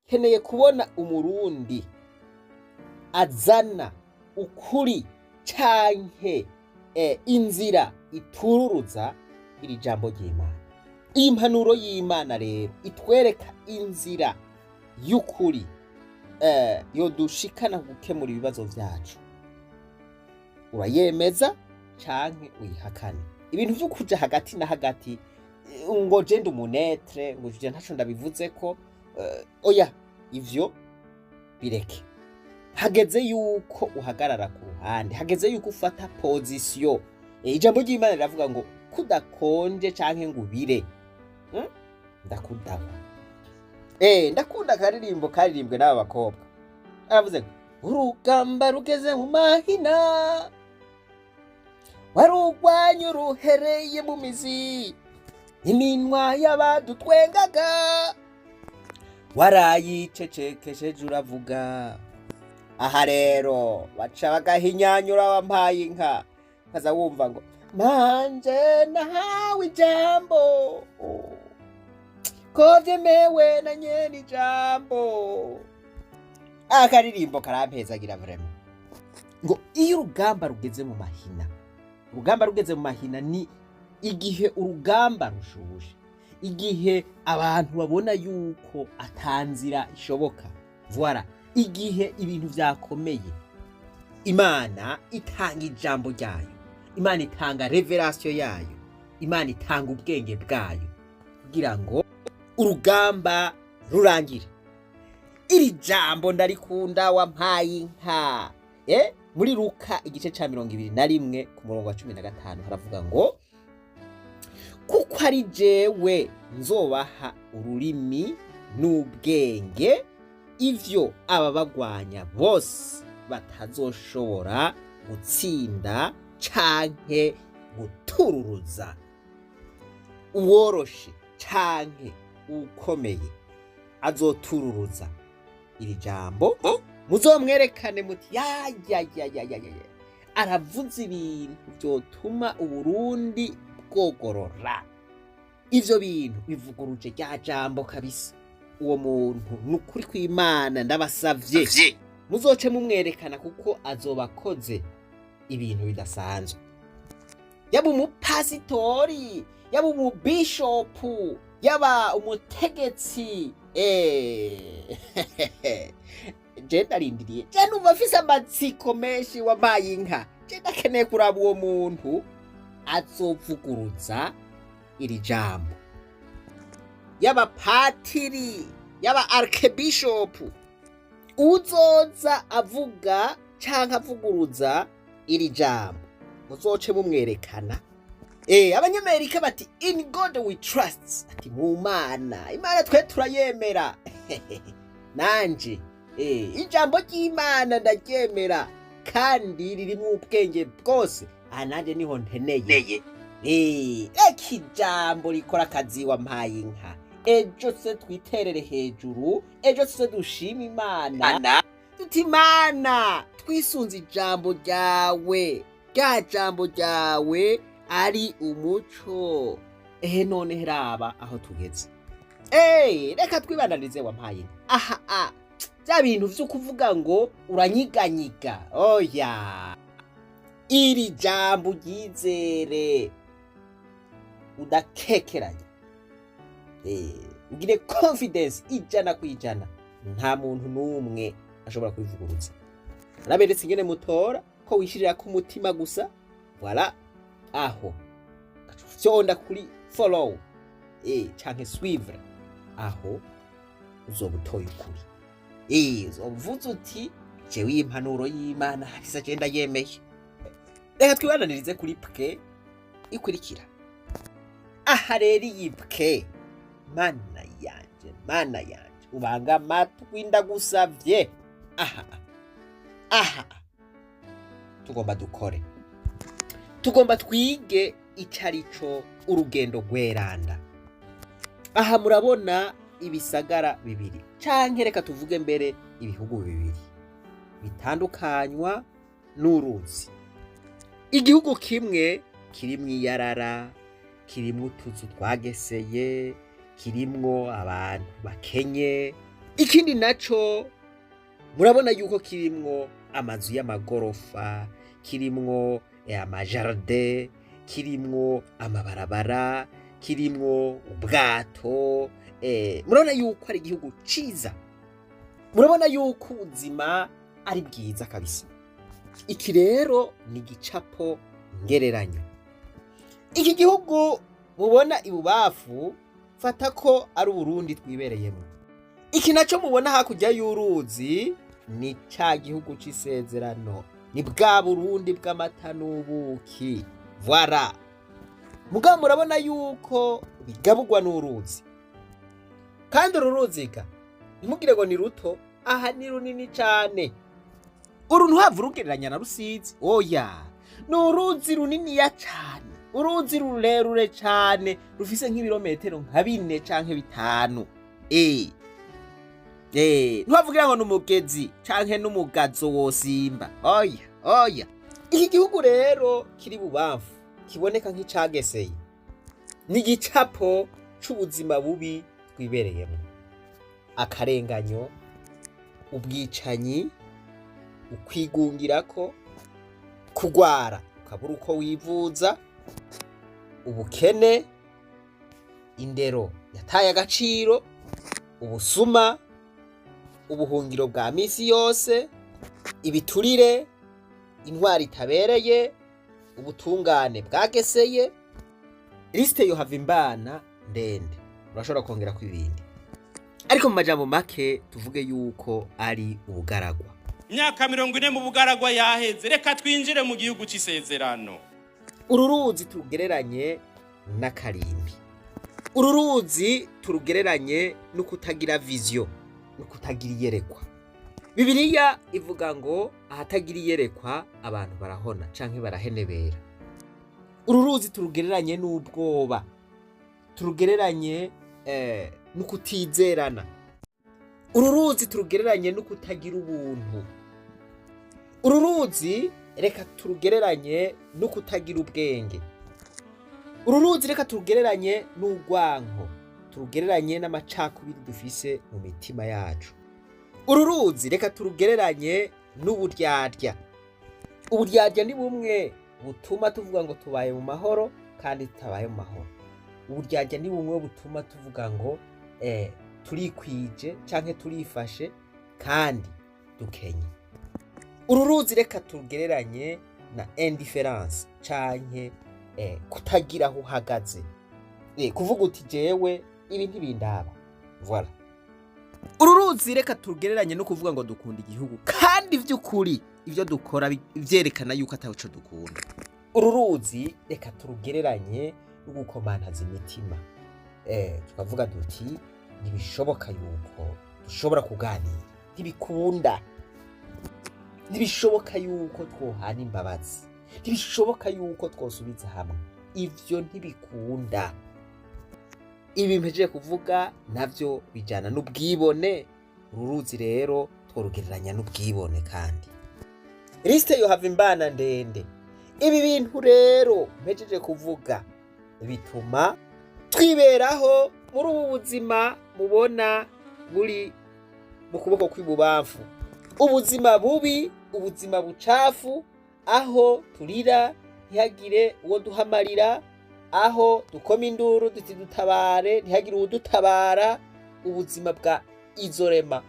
Nkeneye kubona Umurundi azana ukuri canke inzira itururuza iri jambo ry'Imana. Iyi mpanuro y'Imana rero itwereka inzira y'ukuri yodushikana gukemura ibibazo vyacu. Urayemeza canke uyihakane. Ibintu vyo kuja hagati na hagati, ngo je ndi umu neutre, ngo je ntaco ndabivuzeko, oya, ivyo bireke. Hageze yuko uhagarara ku ruhande, hageze yuko ufata position. Ijambo ry'Imana riravuga ngo kudakonje canke ngo ubire. Ndakudahwa. Ndakunda akaririmbo karirimbwe n'aba bakobwa. Aravuze ngo urugamba rugeze mu mahina, warugwanya uruhereye mu mizi, iminwa y'abadutwengaga warayicecekesheje uravuga. Aha rero baca bagahinyanyura, wampaye inka, kaza wumva ngo nanje nahawe ijambo ko vyemewe na nyene ijambo. Akaririmbo karampezagira vraiment. Ngo iyo urugamba rugeze mu mahina, urugamba rugeze mu mahina ni igihe urugamba rushushe, igihe abantu babona yuko atanzira ishoboka, voilà, igihe ibintu vyakomeye, Imana itanga ijambo ryayo, Imana itanga révélation yayo, Imana itanga ubwenge bwayo kugira ngo urugamba rurangire. Iri jambo ndarikunda, wampaye inka. Muri Luka igice ca 21 ku murongo wa 15 haravuga ngo kuko ari jewe nzobaha ururimi n'ubwenge, ivyo ababagwanya bose batazoshobora gutsinda canke gutururuza. Uworoshe canke ukomeye azotururuza iri jambo, muzomwerekane muti ya ya ya ya ya ya, aravuze ibintu vyotuma Uburundi bwogorora, ivyo bintu bivuguruje rya jambo kabisa. Uwo muntu ni ukuri kw'Imana, ndabasavye muzoce mumwerekana, kuko azoba akoze ibintu bidasanzwe. Yaba umupasitori, yaba umubishopu, yaba umutegetsi, je ndarindiriye, je numva afise amatsiko menshi, wampaye inka. Je ndakeneye kuraba uwo muntu azovuguruza iri jambo, yaba patiri, yaba archbishop, uzoza avuga canke avuguruza iri jambo, muzoce mumwerekana. Abanyamerika bati "In God we trust", ati mu Mana, Imana twe turayemera. Nanje ijambo ry'Imana ndaryemera kandi ririmo ubwenge bwose. Aha nanje niho nteneye. Reka ijambo rikora akazi, wampaye inka. Ejo se twiterere hejuru, ejo se dushima Imana tuti Imana twisunze ijambo ryawe, rya jambo ryawe ari umuco. Ehe, none raba aho tugeze. Reka twibananize, wampaye inka. Aha a bya bintu vyo kuvuga ngo uranyiganyiga, oya, iri jambo uryizere udakekeranya, ugire confidence 100%, nta muntu n'umwe ashobora kubivuguruza. Naberetse ingene mutora ko wishirira ku mutima gusa, voilà, aho fyonda kuri follow canke suivre, aho uzoba utoye ukuri. Uzovuze uti jewe iyi impanuro y'Imana harisa je ndayemeye. Reka twibananirize kuri point ikurikira. Aha rero iyi point, Mana yanje, Mana yanje, ubanga amatwi ndagusavye. Aha aha tugomba dukore, tugomba twige ico arico urugendo rweranda. Aha murabona ibisagara bibiri, canke reka tuvuge mbere ibihugu bibiri bitandukanywa n'uruzi. Igihugu kimwe kirimwo iyarara, kirimwo utuzu twageseye, kirimwo abantu bakenye. Ikindi naco, murabona yuko kirimwo amazu y'amagorofa, kirimwo ama jardins, kirimwo amabarabara, kirimwo ubwato. Murabona yuko ari igihugu ciza, murabona yuko ubuzima ari bwiza kabisa. Iki rero ni igicapo ngereranyo. Iki gihugu mubona ibubafu, fata ko ari Uburundi twibereyemo. Iki naco mubona hakurya y'uruzi ni ca gihugu c'isezerano, ni bwa Burundi bw'amata n'ubuki. Voilà. Mugabo murabona yuko bigaburwa n'uruzi, kandi uru ruzi ga ntimugire ngo ni ruto, aha ni runini cane. Uru ntuhava urugereranya na Rusizi, oya, ni uruzi runiniya cane, uruzi rurerure cane, rufise nk'ibirometero nka 4 canke 5. Ntuhavugira ngo ni umugezi canke n'umugazo wosimba, oya oya. Iki gihugu rero kiri bubamfu kiboneka nk'icageseye ni igicapo c'ubuzima bubi twibereyemo: akarenganyo, ubwicanyi, ukwigungirako, kugwara ukabura uko wivuza, ubukene, indero yataye agaciro, ubusuma, ubuhungiro bwa misi yose, ibiturire, intwari itabereye, ubutungane bwageseye. Liste yohava imbana ndende, urashobora kongerako ibindi, ariko mu majambo make tuvuge yuko ari ubugaragwa. Imyaka 40 mu bugaragwa yaheze, reka twinjire mu gihugu c'isezerano. Uru ruzi turugereranye n'akarimbi, uru ruzi turugereranye no kutagira vision, no kutagira iyerekwa. Bibiliya ivuga ngo ahatagira iyerekwa abantu barahona canke barahenebera. Uru ruzi turugereranye n'ubwoba, turugereranye no kutizerana. Uru ruzi turugereranye no kutagira ubuntu. Uru ruzi reka turugereranye no kutagira ubwenge. Uru ruzi reka turugereranye n'urwanko, turugereranye n'amacakubiri dufise mu mitima yacu. Uru ruzi reka turugereranye n'uburyarya. Uburyarya ni bumwe butuma tuvuga ngo tubaye mu mahoro kandi tutabaye mu mahoro. Uburyarya ni bumwe butuma tuvuga ngo turikwije canke turifashe kandi dukenye. Uru ruzi reka turugereranye na indifférence canke kutagira aho uhagaze, kuvuga uti jewe ibi ntibindaba. Voilà. Uru ruzi reka turugereranye no kuvuga ngo dukunda igihugu kandi vy'ukuri ivyo dukora vyerekana yuko ataco dukunda. Uru ruzi reka turugereranye no gukomantaza imitima, tukavuga duti ntibishoboka yuko dushobora kuganira, ntibikunda, ntibishoboka yuko twohana imbabazi, ntibishoboka yuko twosubiza hamwe, ivyo ntibikunda. Ibi mpejeje kuvuga navyo bijana n'ubwibone. Uru ruzi rero tworugereranya n'ubwibone, kandi liste yohava imbana ndende. Ibi bintu rero mpejeje kuvuga bituma twiberaho muri ubu buzima mubona buri mu kuboko kw'ibubamfu, ubuzima bubi, ubuzima bucafu, aho turira ntihagire uwo duhamarira, aho dukoma induru duti dutabare ntihagire uwudutabara, ubuzima bwa isolement,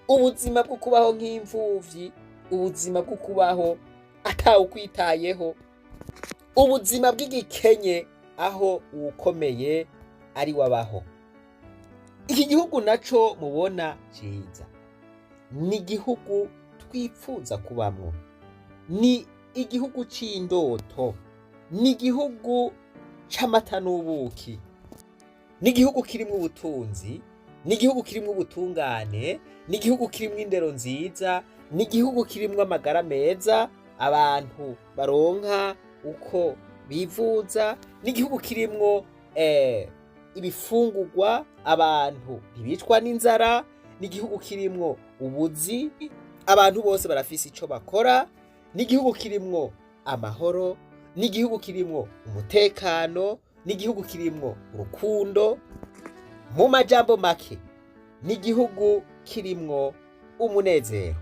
ubuzima bwo kubaho nk'imfuvyi, ubuzima bwo kubaho atawukwitayeho, ubuzima bw'igikenye aho uwukomeye ari wabaho. Iki gihugu naco mubona ciza ni igihugu twipfuza kubamwo, ni igihugu c'indoto, ni igihugu c'amata n'ubuki, ni igihugu kirimwo ubutunzi, ni igihugu kirimwo ubutungane, ni igihugu kirimwo indero nziza, ni igihugu kirimwo amagara meza, abantu baronka uko bivuza, ni igihugu kirimwo ibifungurwa, abantu ntibicwa n'inzara, ni igihugu kirimwo ubuzi, abantu bose barafise ico bakora, ni igihugu kirimwo amahoro, ni igihugu kirimwo umutekano, ni igihugu kirimwo urukundo. Mu majambo make Ni igihugu kirimwo umunezero.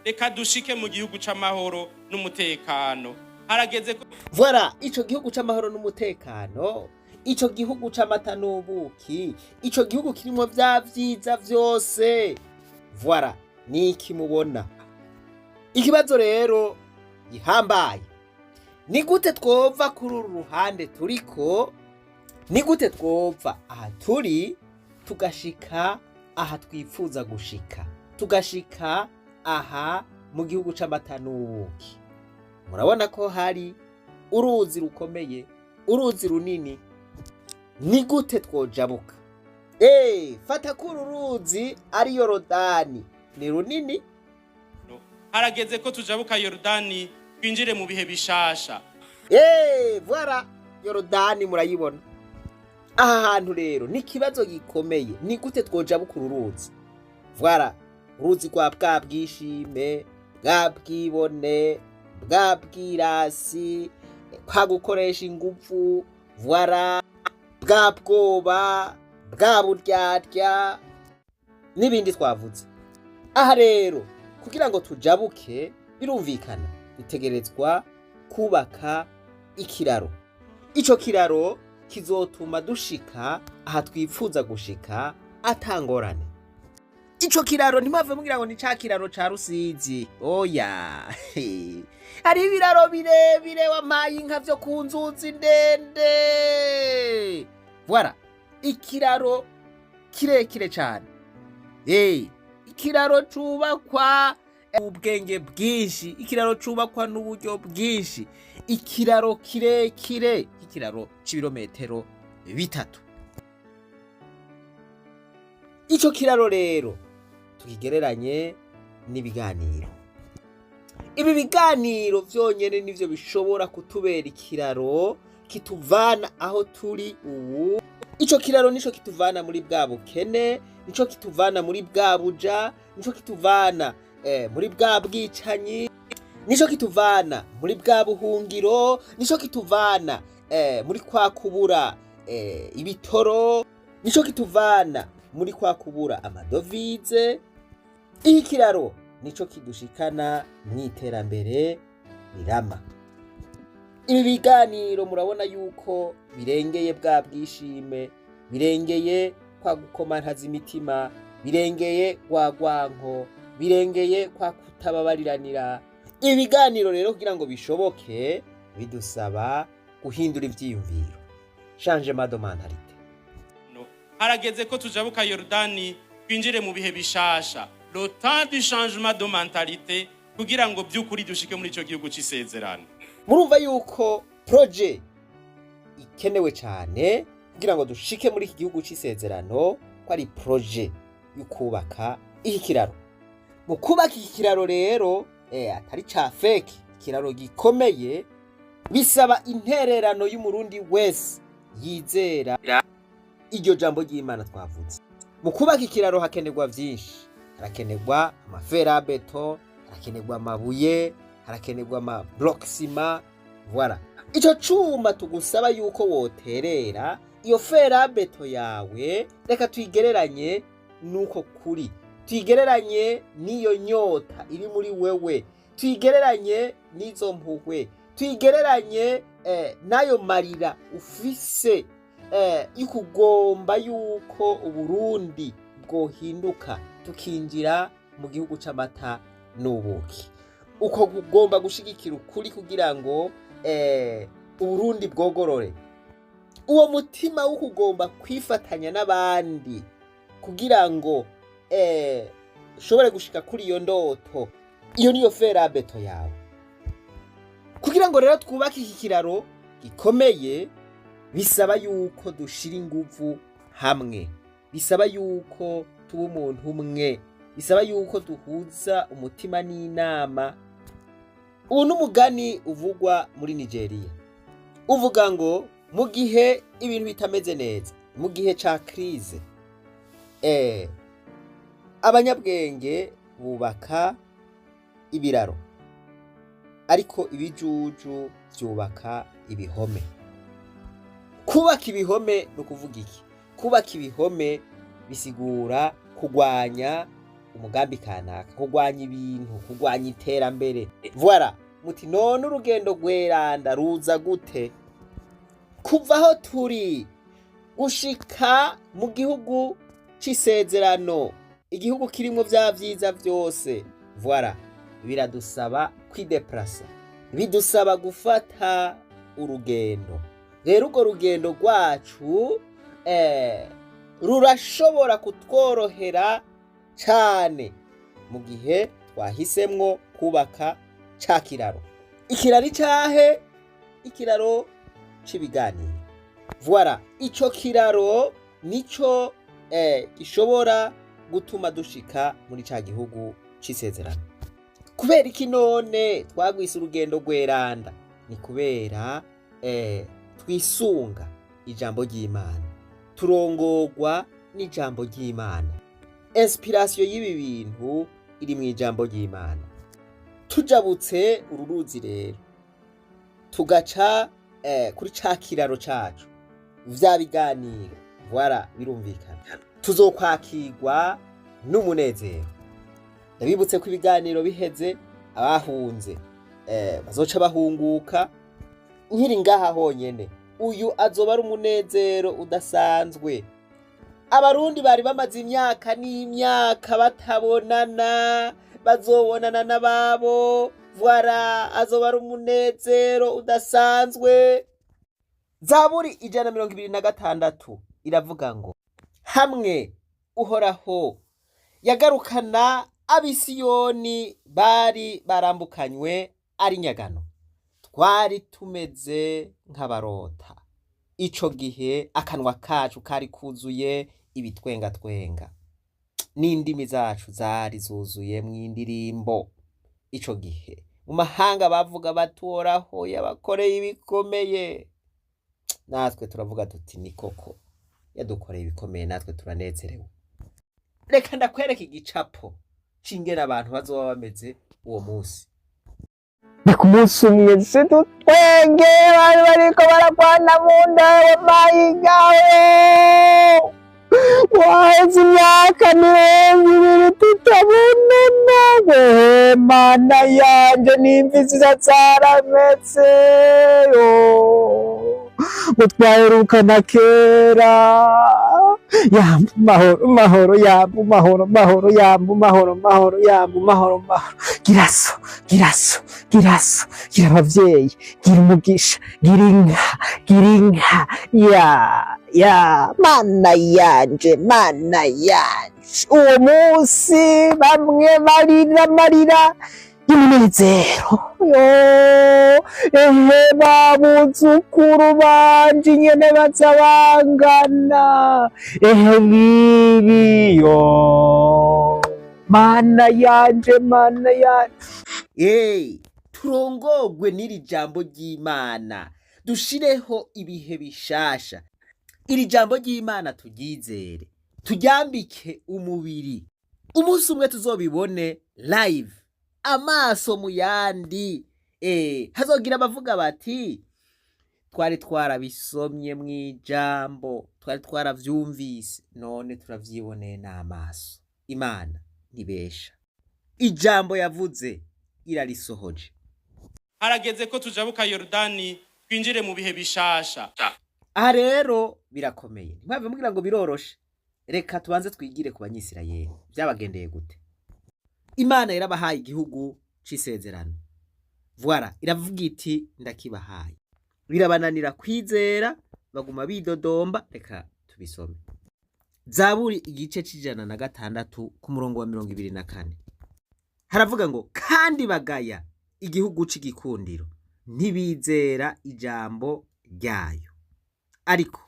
Reka dushike mu gihugu c'amahoro n'umutekano. Harageze ko Voilà, ico gihugu c'amahoro n'umutekano, ico gihugu c'amata n'ubuki, ico gihugu kirimwo vya vyiza vyose. Voilà, niki mubona. Ikibazo rero gihambaye: ni gute twova kuri uru ruhande turiko? Ni gute twova aha turi tugashika aha twifuza gushika, tugashika aha mu gihugu c'amata n'ubuki? Murabona ko hari uruzi rukomeye, uruzi runini. Ni gute twojabuka? Fata ko uru ruzi ari Yorodani, ni runini. Harageze ko tujabuka Yorodani, twinjire mu bihe bishasha. Voilà, Yorodani murayibona aha hantu. Rero ni ikibazo gikomeye: ni gute twojabuka uru ruzi? Voilà, uruzi rwa bwa bwishime, bwa bwibone, bwa bwirasi, kwa gukoresha ingufu, voilà, bwa bwoba, bwa buryarya n'ibindi twavuze. Aha rero, kugira ngo tujabuke, birumvikana dutegerezwa kubaka ikiraro. Ico kiraro kizotuma dushika aha twifuza gushika atangorane. Ico kiraro, ntimwave mugira ngo ni ca kiraro ca Rusizi. Oya, hari ibiraro birebire wampaye inka vyo ku nzuzi ndende. Voilà, ikiraro kirekire cane, ikiraro cubakwa ubwenge bwinshi, ikiraro cubakwa n'uburyo bwinshi, ikiraro kirekire, ikiraro c'ibirometero 3. Ico kiraro rero tukigereranye n'ibiganiro. Ibi biganiro vyonyene nivyo bishobora kutubera ikiraro kituvana aho turi ubu. Ico kiraro nico kituvana muri bwa bukene, nico kituvana muri bwa buja, nico kituvana muri bwa bwicanyi, nico kituvana muri bwa buhungiro, nico kituvana muri kwa kubura ibitoro, nico kituvana muri kwa kubura amadovize. Iki kiraro nico kidushikana mw'iterambere rirama. Ibi biganiro murabona yuko birengeye bwa bwishime, birengeye kwa gukomantaza imitima, birengeye rwa rwanko, birengeye kwa kutababariranira. Ibi biganiro rero, kugira ngo bishoboke, bidusaba guhindura ivyiyumviro, changement de mentalité. Harageze ko tujabuka Yorodani, twinjire mu bihe bishasha. Le temps du changement de mentalité, kugira ngo by'ukuri dushike muri ico gihugu c'isezerano. Murumva yuko projet ikenewe cyane kugira ngo dushike muri iki gihugu c'isezerano, ko ari projet yo kubaka iki kiraro. Mu kubaka iki kiraro rero, atari ca fake, ikiraro gikomeye, bisaba intererano y'Umurundi wese yizera iryo jambo ry'Imana twavuze. Mu kubaka ikiraro hakenerwa vyinshi: harakenerwa ama fer à béton, harakenerwa amabuye, harakenerwa ama bloc ciment. Voilà, ico cuma tugusaba yuko woterera iyo fer à béton yawe, reka tuyigereranye nuko kuri, tuyigereranye n'iyo nyota iri muri wewe, tuyigereranye n'izo mpuhwe, tuyigereranye n'ayo marira ufise y'ukugomba yuko Uburundi bwohinduka, tukinjira mu gihugu c'amata n'ubuki. Uko kugomba gushigikira ukuri kugira ngo Uburundi bwogorore, uwo mutima wo kugomba kwifatanya n'abandi kugira ngo ushobore gushika kuri iyo ndoto, iyo niyo fer à béton yawe. Kugira ngo rero twubake iki kiraro gikomeye, bisaba yuko dushira inguvu hamwe, bisaba yuko tuba umuntu umwe, bisaba yuko duhuza umutima n'inama. Ubu n'umugani uvugwa muri Nigeria, uvuga ngo mu gihe ibintu bitameze neza, mu gihe ca crise, abanyabwenge bubaka ibiraro, ariko ibijuju vyubaka ibihome. Kubaka ibihome ni ukuvuga iki? Kubaka ibihome Bisigura kugwanya umugambi kanaka, kugwanya ibintu, kugwanya iterambere. Voilà. Muti none urugendo rweranda ruza gute? Kuva aho turi gushika mu gihugu c'isezerano, igihugu kirimwo vya vyiza vyose, voilà, biradusaba kwideplasa, bidusaba gufata urugendo. Rero urwo rugendo rwacu rurashobora kutworohera cane mu gihe twahisemwo kubaka ca kiraro. Ikiraro icahe? Ikiraro c'ibiganiro. Voilà, ico kiraro nico gishobora gutuma dushika muri ca gihugu c'isezerano. Kubera iki none twagwise urugendo rweranda? Ni kubera twisunga ijambo ry'Imana, turongorwa n'ijambo ry'Imana. Inspiration y'ibi bintu iri mu ijambo ry'Imana. Tujabutse uru ruzi rero, tugaca kuri ca kiraro cacu, vya biganiro, voilà, birumvikana tuzokwakirwa n'umunezero. Ndabibutse ko ibiganiro biheze, abahunze bazoca bahunguka. Nkiri ngaha honyene, uyu azoba ari umunezero udasanzwe. Abarundi bari bamaze imyaka n'imyaka batabonana bazobonana n'ababo. Voilà, azoba ari umunezero udasanzwe. Zaburi 126 iravuga ngo: "Hamwe Uhoraho yagarukana ab'Isiyoni bari barambukanywe ari nyagano, twari tumeze nk'abarota. Ico gihe akanwa kacu kari kuzuye ibitwengatwenga, n'indimi zacu zari zuzuye mw'indirimbo. Ico gihe mu mahanga bavuga bati: 'Uhoraho yabakoreye ibikomeye.' Natwe turavuga tuti: 'Ni koko yadukoreye ibikomeye, natwe turanezerewe.'" Reka ndakwereka igicapo c'ingene abantu bazoba bameze uwo munsi. Ni ku munsi umwe se dutwenge, bari bariko baragwana mu ndabo mayigawe. Waheze imyaka 20 tutabonana. We Mana yanje, n'imvi ziza zarameze yo, ngo twaherukana kera. Yambu mahoro mahoro, yambu mahoro mahoro, yambu mahoro mahoro, yambu mahoro mahoro. Gira so, gira so, gira so, gira abavyeyi, gira umugisha, gira inka, gira inka ya ya. Mana yanje, Mana yanje, uwo munsi bamwe barira amarira y'umunezero yo. Ehe, babuzukuru banje nyene baza bangana, ehe bibiyo. Mana yanje, Mana yanje. Turongogwe n'iri jambo ry'Imana, dushireho ibihe bishasha. Iri jambo ry'Imana turyizere, turyambike umubiri. Umunsi umwe tuzobibone live, amaso mu yandi. Hazogira abavuga bati: "Twari twarabisomye mu ijambo, twari twaravyumvise, none turavyiboneye n'amaso." Imana ntibesha, ijambo yavuze irarisohoje. Harageze ko tujabuka Yorodani, twinjire mu bihe bishasha. Aha rero birakomeye, ntimwave mugira ngo biroroshe. Reka tubanze twigire ku Banyisirayeli, byabagendeye gute? Imana yarabahaye igihugu c'isezerano. Voilà, iravuga iti: "Ndakibahaye." Birabananira kwizera, baguma bidodomba. Reka tubisome. Zaburi igice c'106 ku murongo wa 24 haravuga ngo: "Kandi bagaya igihugu c'igikundiro, ntibizera ijambo ryayo, ariko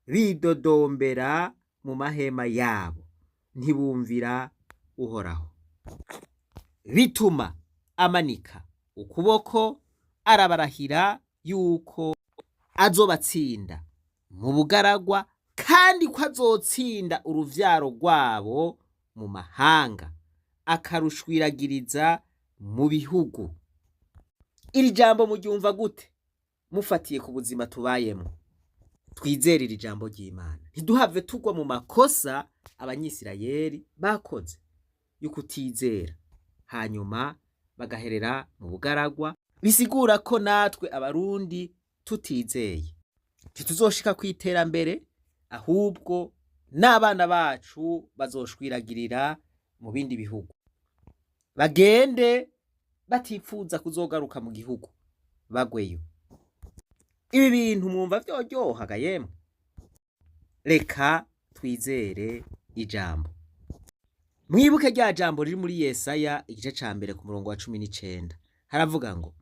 bidodombera mu mahema yabo, ntibumvira Uhoraho. Bituma amanika ukuboko, arabarahira yuko azobatsinda mu bugaragwa, kandi ko azotsinda uruvyaro rwabo mu mahanga, akarushwiragiriza mu bihugu." Iri jambo muryumva gute mufatiye ku buzima tubayemo? Twizere iri jambo ry'Imana, ntiduhave tugwa mu makosa. Abanyisirayeli bakoze y'ukutizera, hanyuma bagaherera mu bugaragwa. Bisigura ko natwe Abarundi tutizeye ntituzoshika ku iterambere, ahubwo n'abana bacu bazoshwiragirira mu bindi bihugu, bagende batipfuza kuzogaruka mu gihugu, bagweyo. Ibi bintu mwumva vyoryohaga? Yemwe, reka twizere ijambo. Mwibuke rya jambo riri muri Yesaya igice ca 1 ku murongo wa 19, haravuga ngo: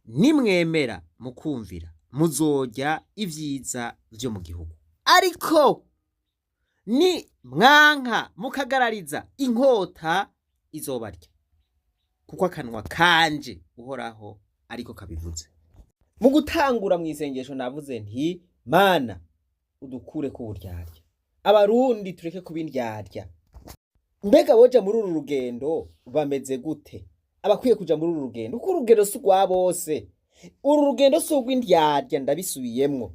"Nimwemera mukumvira, muzorya ivyiza vyo mu gihugu, ariko ni mwanka mukagarariza, inkota izobarya, kuko akanwa kanje Uhoraho ariko kabivuze." Mu gutangura mu isengesho navuze nti: "Mana, udukure ku buryarya, Abarundi tureke kuba indyarya." Mbega boja muri uru rugendo bameze gute? Abakwiye kuja muri uru rugendo, kuko urugendo si urwa bose, uru rugendo si urw'indyarya. Ndabisubiyemwo,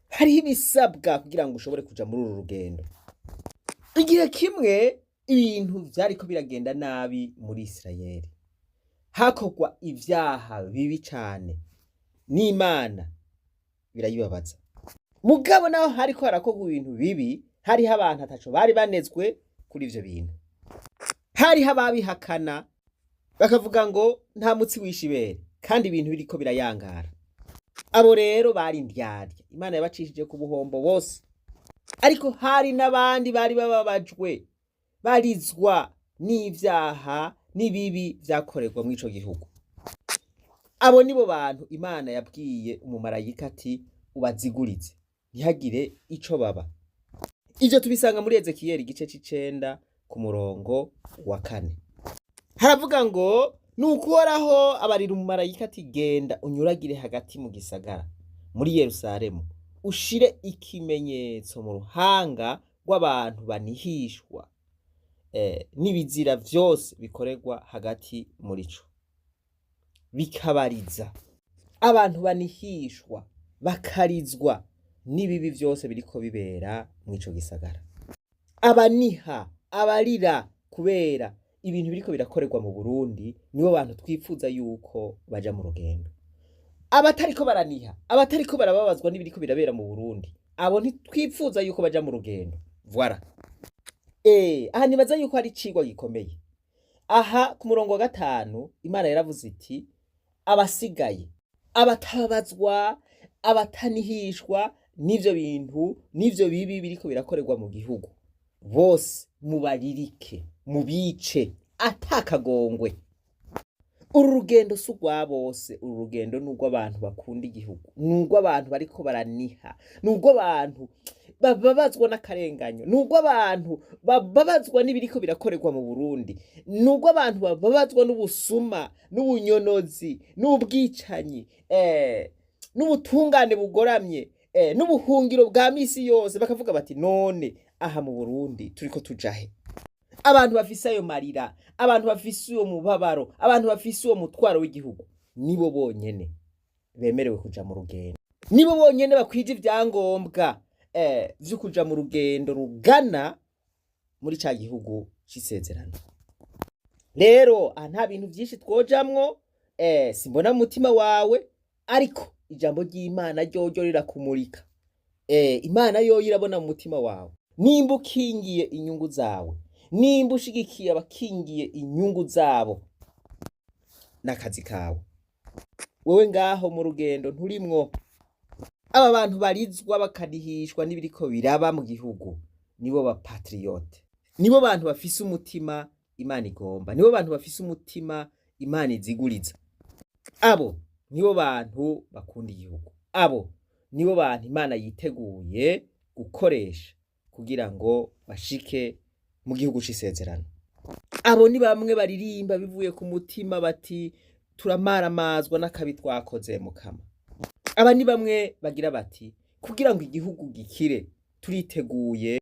hariho ibisabwa kugira ngo ushobore kuja muri uru rugendo. Igihe kimwe ibintu vyariko biragenda nabi muri Isirayeli, hakorwa ivyaha bibi cane, n'Imana birayibabaza. Mugabo naho hariko harakorwa ibintu bibi, hariho abantu ataco bari banezwe kuri ivyo bintu. Hariho ababihakana bakavuga ngo nta mutsi wishe ibere kandi ibintu biriko birayangara. Abo rero bari indyarya, Imana yabacishije ku buhombo bose. Ariko hari n'abandi bari bababajwe, barizwa n'ivyaha n'ibibi vyakorerwa mw'ico gihugu. Abo nibo bantu Imana yabwiye umumarayika ati: "Ubazigurize ntihagire ico baba." Ivyo tubisanga muri Ezekiyeli igice c'icenda ku murongo wa 4. Haravuga ngo: "Nuko Uhoraho abarira umumarayika ati: 'Genda unyuragire hagati mu gisagara, muri Yerusalemu, ushire ikimenyetso mu ruhanga rw'abantu banihishwa n'ibizira vyose bikorerwa hagati muri co, bikabariza.'" Abantu banihishwa bakarizwa n'ibibi vyose biriko bibera mw'ico gisagara, abaniha, abarira kubera ibintu biriko birakorerwa mu Burundi, nibo bantu twifuza yuko baja mu rugendo. Abatariko baraniha, abatariko barababazwa n'ibiriko birabera mu Burundi, abo ntitwifuza yuko baja mu rugendo. Voilà. Aha nibaza yuko hari icigwa gikomeye. Aha ku murongo wa 5, Imana yaravuze iti: "Abasigaye, abatababazwa, abatanihishwa n'ivyo bintu n'ivyo bibi biriko birakorerwa mu gihugu, bose mubaririke, mubice atakagongwe." Uru rugendo si urwa bose, uru rugendo ni urw'abantu bakunda igihugu, ni urw'abantu bariko baraniha, ni urw'abantu bababazwa n'akarenganyo, ni urw'abantu bababazwa n'ibiriko birakorerwa mu Burundi, ni urw'abantu bababazwa n'ubusuma, n'ubunyonozi, n'ubwicanyi, n'ubutungane bugoramye, n'ubuhungiro bwa misi yose, bakavuga bati: "None aha mu Burundi turiko tujahe?" Abantu bafise ayo marira, abantu bafise uwo mubabaro, abantu bafise uwo mutwaro w'igihugu, nibo bonyene bemerewe kuja mu rugendo, nibo bonyene bakwije ivyangombwa vyo kuja mu rugendo rugana muri ca gihugu c'isezerano. Rero aha nta bintu vyinshi twojamwo, simbona mu mutima wawe, ariko ijambo ry'Imana ryoryo rirakumurika. Imana yoyo irabona mu mutima wawe nimba ukingiye inyungu zawe, nimba ushigikiye abakingiye inyungu zabo n'akazi kawe. Wewe ngaho mu rugendo nturimwo. Aba bantu barizwa bakanihishwa n'ibiriko biraba mu gihugu nibo ba patriote, nibo bantu bafise umutima Imana igomba, nibo bantu bafise umutima Imana iziguriza. Abo nibo bantu bakunda igihugu, abo nibo bantu Imana yiteguye gukoresha kugira ngo bashike mu gihugu c'isezerano. Abo ni bamwe baririmba bivuye ku mutima bati: "Turamaramazwa n'akabi twakoze, Mukama." Aba ni bamwe bagira bati: "Kugira ngo igihugu gikire, turiteguye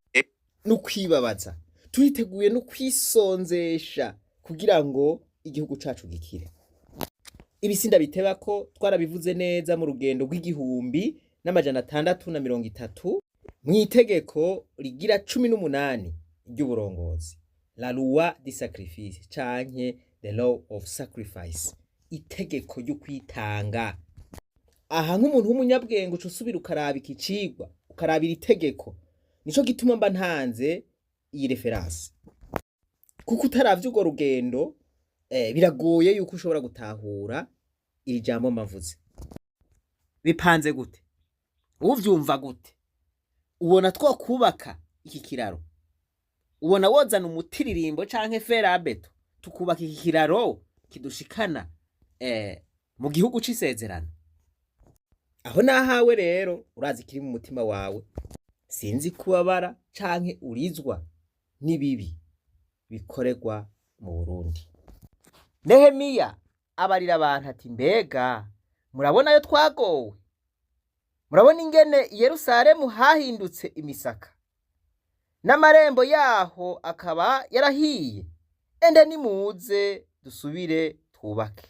no kwibabaza, turiteguye no kwisonzesha kugira ngo igihugu cacu gikire." Ibi sindabiteba ko twarabivuze neza mu rugendo rw'igihumbi n'amajana atandatu na mirongo itatu, mw'itegeko rigira 18. ry'uburongozi, la loi du sacrifice canke the law of sacrifice, itegeko ry'ukwitanga. Aha nk'umuntu w'umunyabwenge uca usubira ukaraba iki cigwa, ukaraba iri tegeko. Nico gituma mba ntanze iyi référence, kuko utaravye urwo rugendo biragoye yuko ushobora gutahura iri jambo mbavuze. Bipanze gute? Uvyumva gute? Ubona twokubaka iki kiraro? Ubona wozana umutiririmbo canke fer à béton tukubaka iki kiraro kidushikana mu gihugu c'isezerano? Aho nahawe rero urazi ikiri mu mutima wawe. Sinzi kubabara canke urizwa n'ibibi bikorerwa mu Burundi. Nehemiya abarira abantu ati: "Mbega murabona yo twagowe? Murabona ingene i Yerusalemu hahindutse imisaka, n'amarembo yaho akaba yarahiye? Ende nimuze dusubire twubake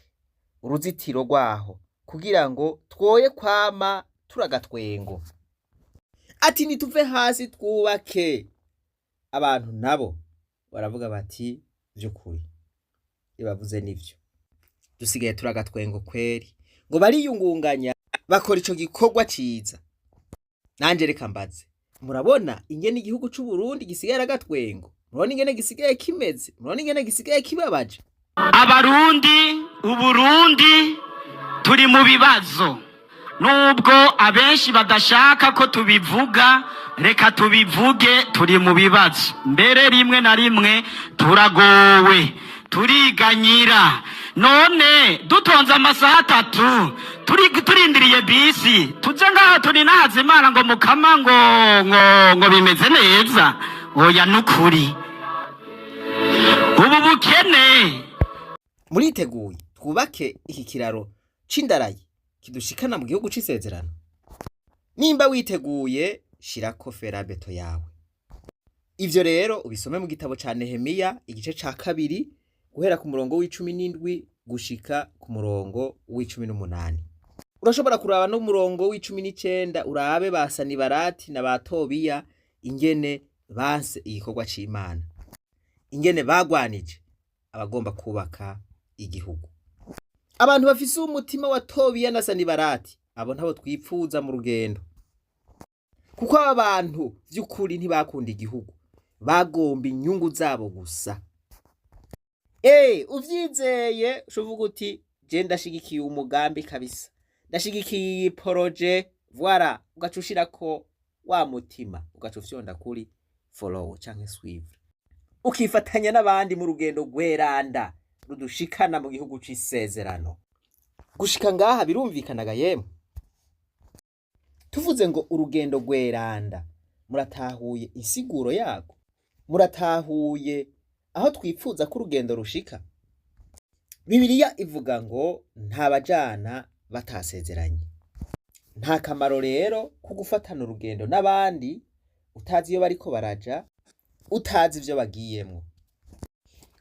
uruzitiro rwaho kugira ngo twoye kwama turagatwengo." Ati: "Nituve hasi twubake." Abantu nabo baravuga bati: "Vy'ukuri ibavuze nivyo, dusigaye turagatwengo kweri." Ngo bariyungunganya, bakora ico gikorwa ciza. Nanje reka mbaze: murabona ingene igihugu c'u Burundi gisigaye agatwengo? Murabona ingene gisigaye kimeze? Murabona ingene gisigaye kibabaje? Abarundi, Uburundi turi mu bibazo. Nubwo abenshi badashaka ko tubivuga, reka tubivuge: turi mu bibazo. Mbere rimwe na rimwe turagowe, turiganyira. None dutonze amasaha 3 turi turindiriye bisi, tuze ngaha turi nahaza Imana ngo mukama ngo bimeze neza? Oya, nukuri ubu bukene. Muriteguye twubake iki kiraro c'indarayi kidushikana mu gihugu c'isezerano? Nimba witeguye, shirako fer à béton yawe. Ivyo rero ubisome mu gitabo ca Nehemiya, igice ca kabiri, guhera ku murongo w'17 gushika ku murongo w'18. Urashobora kuraba n'umurongo w'19, urabe ba Sanibarati na ba Tobiya ingene banse igikorwa c'Imana, ingene bagwanije abagomba kubaka igihugu. Abantu bafise umutima wa Tobiya na Sanibarati, abo ntabo twipfuza mu rugendo, kuko aba bantu vy'ukuri ntibakunda igihugu, bagomba inyungu zabo gusa. Uvyizeye ushovuga uti: "Je ndashigikiye umugambi kabisa, ndashigikiye iyi projet." Voilà, ugaca ushirako wa mutima, ugaca ufyonda kuri follow canke suivre, ukifatanya n'abandi mu rugendo rweranda rudushikana mu gihugu c'isezerano. Gushika ngaha birumvikanaga yemwe? Tuvuze ngo urugendo rweranda, muratahuye insiguro yarwo? Muratahuye aho twipfuza ko urugendo rushika? Bibiliya ivuga ngo nta bajana batasezeranye. Nta kamaro rero ko gufatana urugendo n'abandi utazi iyo bariko baraja, utazi ivyo bagiyemwo.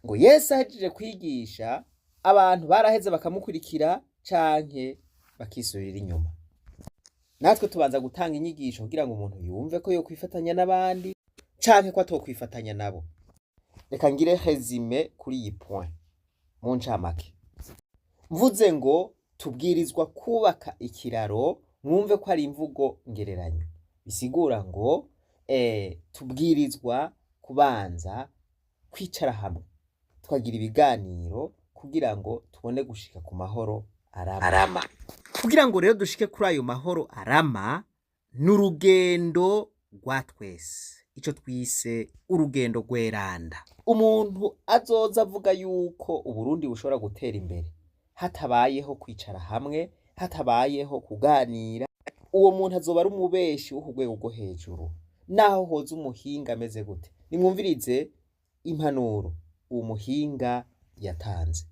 Ngo Yesu ahejeje kwigisha, abantu baraheze bakamukurikira canke bakisubirira inyuma. Natwe tubanza gutanga inyigisho kugira ngo umuntu yumve ko yokwifatanya n'abandi canke ko atokwifatanya nabo. Reka ngire résumé kuri iyi point mu ncamake. Mvuze ngo tubwirizwa kubaka ikiraro, mwumve ko ari imvugo ngereranyo, bisigura ngo tubwirizwa kubanza kwicara hamwe tukagira ibiganiro kugira ngo tubone gushika ku mahoro arama. Kugira ngo rero dushike kuri ayo mahoro arama, ni urugendo rwa twese, ico twise urugendo rweranda. Umuntu azoza avuga yuko Uburundi bushobora gutera imbere hatabayeho kwicara hamwe, hatabayeho kuganira, uwo muntu azoba ari umubeshi wo ku rwego rwo hejuru, naho hoza umuhinga ameze gute. Nimwumvirize impanuro uwo muhinga yatanze.